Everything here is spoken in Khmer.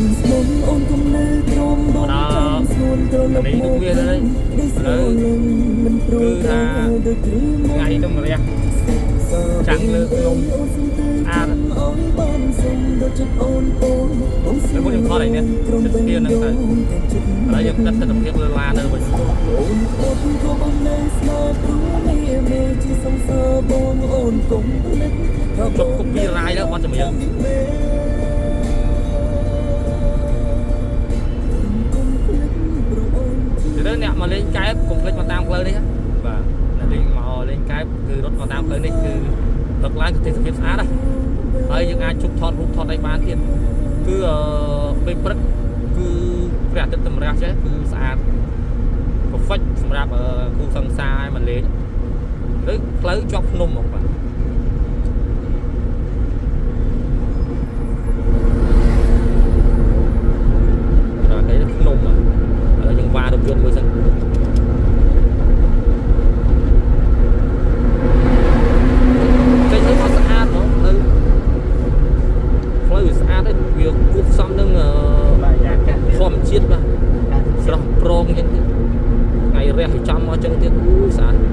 ស្មុំអូនគុំនៅទ្រាំបងចាំស្ងួនត្រឡប់ នេះ មក វាទៅ នេះស្រលឹងមិនព្រោះ គឺថា ដូចគ្រាមុន ថ្ងៃទៅម្រះ ចាំងលើភ្នំ អូនសុំទៅ ស្អាត អូនបានសុំដូចចិត្តអូនអូនបង ហើយមុនខ្ញុំថតអីនេះចិត្តស្ទៀហ្នឹងទៅ ឥឡូវយើងគិតទស្សនភាពលើឡានទៅវិញ អូនអូនក៏បងនៅស្នេហ៍ព្រោះមេមេជាសង្សារបងអូនកុំភ្លេចថា ជប់ copy រាយแล้วបទចម្រៀង ទៅទៅអ្នកមកលេងកែបកុំភ្លេចមកតាមផ្លូវនេះណាបាទអ្នកលេងមកលេងកែបគឺរត់មកតាមផ្លូវនេះគឺរត់ឡើងគឺទេសភាពស្អាតណាហើយយើងអាចជប់ថតរូបថតអីបានទៀតគឺអឺពេលព្រឹកគឺព្រះអាទិត្យតម្រះចេះគឺស្អាត perfect សម្រាប់អឺគូសង្សារឲ្យមកលេងឬផ្លូវជាប់ភ្នំហ្មងបាទបាទគេភ្នំបាទឥឡូវយើងវ៉ារថយន្តមួយសិន ចេញទៅមកស្អាតហ្មងផ្លូវផ្លូវវាស្អាតឯងវាគួបផ្សំនឹងអឺ បាទយ៉ាកាត់ ធម្មជាតិបាទស្រស់ប្រងអញ្ចឹងទៀតថ្ងៃរះវាចំមកអញ្ចឹងទៀតអូយស្អាត